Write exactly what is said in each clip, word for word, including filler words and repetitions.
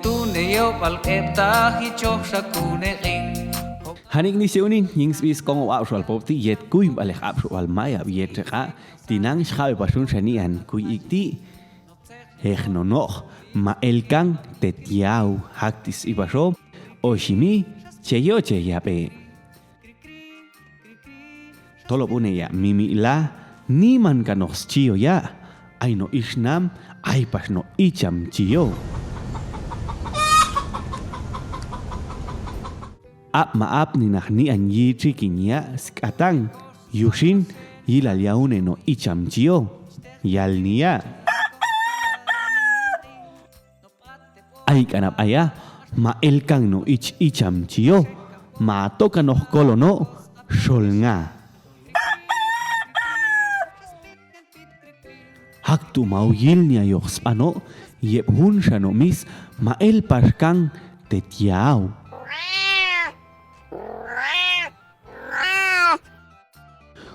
Tune yo bal epta hicoh sakune king. Hanik ni si unin, ying sbi skong wak sual pop ti yet kui balik ap sual maya yet reka, tinang sikawe pasun sanian kui ikti. Heh nonok, ma elkang tet yau hak tis ibaso, o simi, ceyo ceyape. Tolop une ya mimi la, niman kanoh sciyo ya, ai no isnam, ai pas no icam ciyo. Ap ma ap ninah nian yi cikin ya, sekatang, yusin, yilal yaune no icam ciyo. Yal ni ya. Ai kanap ayah, ma elkang no ich icam ciyo, ma to kanoh kolo no, sol nga. Hak tu mau yil ni ayoh spano, yep hun sano mis, ma el pas kang tet yau.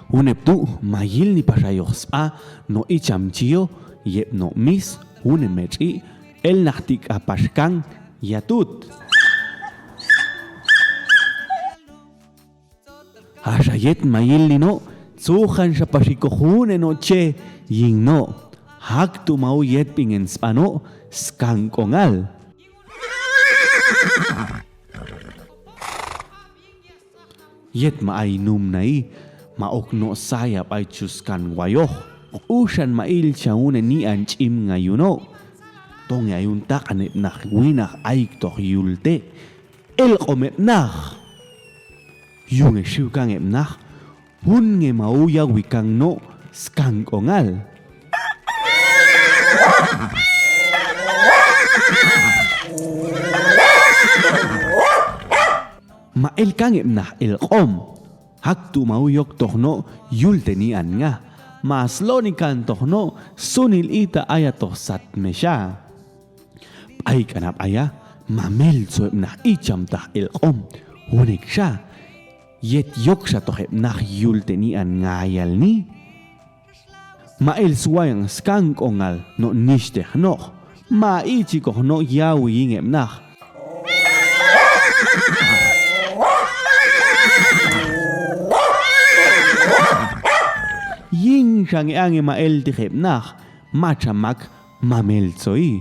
Hunep tu mayil ni pasayoh spa no icam ciyo, yep no mis, hune meci, el nah tik apas kang yatut. Hasayet mayil ni no, suhan sapasiko hune no ce, ying no. Hak tu mau yet pingen spa no, skang kongal. Yet ma ai num nai, ma ok no sayap ai cuskan wayoh, usan ma il caune nian cim ngayu no. Tong ayun tak anep nah winah aik toh yul te, el komep nah. Yunge siukang ep nah, Hun nge mau ya wikang no skang kongal. Ma el kang ep nah el kom. Hak tu mau yok toh no yul tenian nga. Mas lo ni kan toh no sunil ita aya toh sat mesya. Ai kanap aya, mamel so ep nah icam tah el kom, hunek sya. Yet yok satoh ep nah yul tenian ngayal ni. Ma el suayang skang kongal no nis teh noh. Ma ici koh no yawi ying ep nah. Ying sange ange ma el tih ep nah. Macamak mamel soi.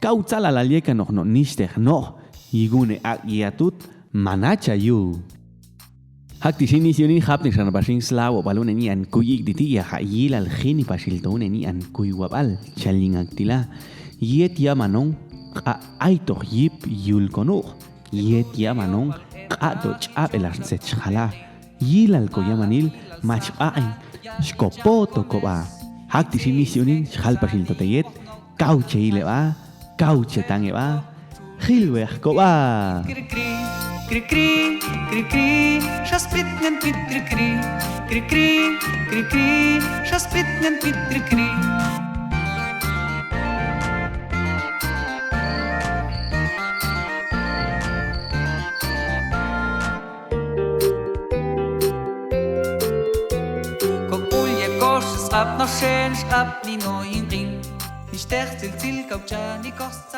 Kau cala lalie kanoh no nis teh noh, yigune ak yatut mana cayu. Hak ti sini siuni hap ni sana pasing slawo palu neni an kui ik diti ya hak yilal hini pasil tu neni an kui wabal caling ak tila. Yet ya manong kak ai toh yip yul konuh. Yet ya manong kak do cap elas sech hala. Yilal ko ya manil mas ain. Skopo to ko ba. Hak ti sini siuni hal pasil tu teyet. Kau ce ile ba, kau ce tange ba, hilweh ko ba. Kri kri, kri kri, kri kri, saspit ngan pit kri kri, kri kri, kri kri, saspit ngan pit kri kri. Kok ulie kos sap no sen sap ni no ingking. Nisteh silsil kau cani kos.